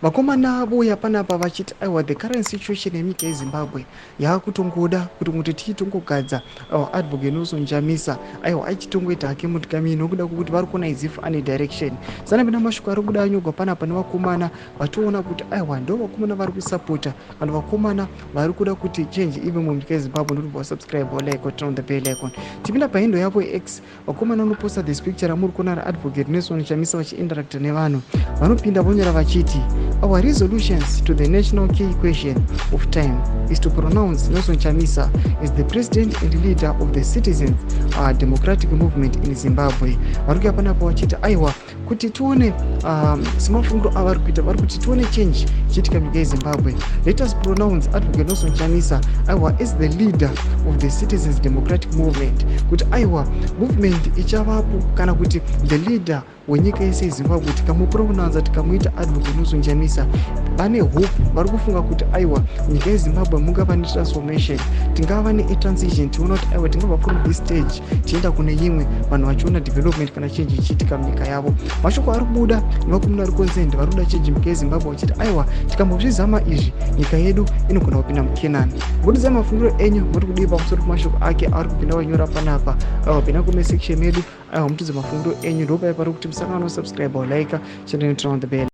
Vakomana vouya panapa vachiti aiwa, the current situation yenyika yeZimbabwe yaakutongoda kuti kuti tichitongogadza aiwa Advocate Nelson Chamisa, aiwa achitongoita hake mutungamiri, nokuda kwokuti vari kuona as if ane direction. Sanapinda mashoko ari kubuda anyorwa panapa nevakomana vatoona kuti aiwa, ndo vakomana vari kusapota kana vakomana vari kuda kuti change ive munyika yeZimbabwe. Ndokuti wasubscribe, like, turn on the bell icon. Tipinda pahandle yavo X, vakomana vanoposta this picture ramuri kuona raAdvocate Nelson Chamisa vachiinteracta nevanhu. Vanopinda vonyora vachiti, "Our resolutions to the national key question of time is to pronounce Nelson Chamisa as the president and leader of the Citizens Democratic Movement in Zimbabwe." Vari kuya panapa vachiti aiwa, kuti tione semafungiro avari kuita, vari kuti tione change ichiitika munyika yeZimbabwe, let us pronounce Advocate Nelson Chamisa aiwa as the leader of the Citizens Democratic Movement, kuti aiwa, movement ichavapo kana kuti the leader wenyika yese yeZimbabwe tikamupronounza, tikamuita Advocate Nelson Chamisa. Vane hope, vari kufunga kuti aiwa, nyika yeZimbabwe mungava netransformation, tingava netransition, tiona kuti aiwa, tingabva from this stage tienda kune imwe, vanhu vachiona development kana change ichiitika munyika yavo. Mashoko ari kubuda nevakomana vari concerned, vari kuda change munyika yeZimbabwe, vachiti aiwa, tikambozvizama izvi, nyika yedu inogona kupinda muKenani. Budisai mafungiro enyu, muri kudii pamusoro pemashoko ake ari kupinda vanyora panapa? Aiwa, pinda comment section medu, aiwa, mutudze mafungiro enyu. Ndopai pari kuti musangano, subscribe, like, channel, turn on the bell.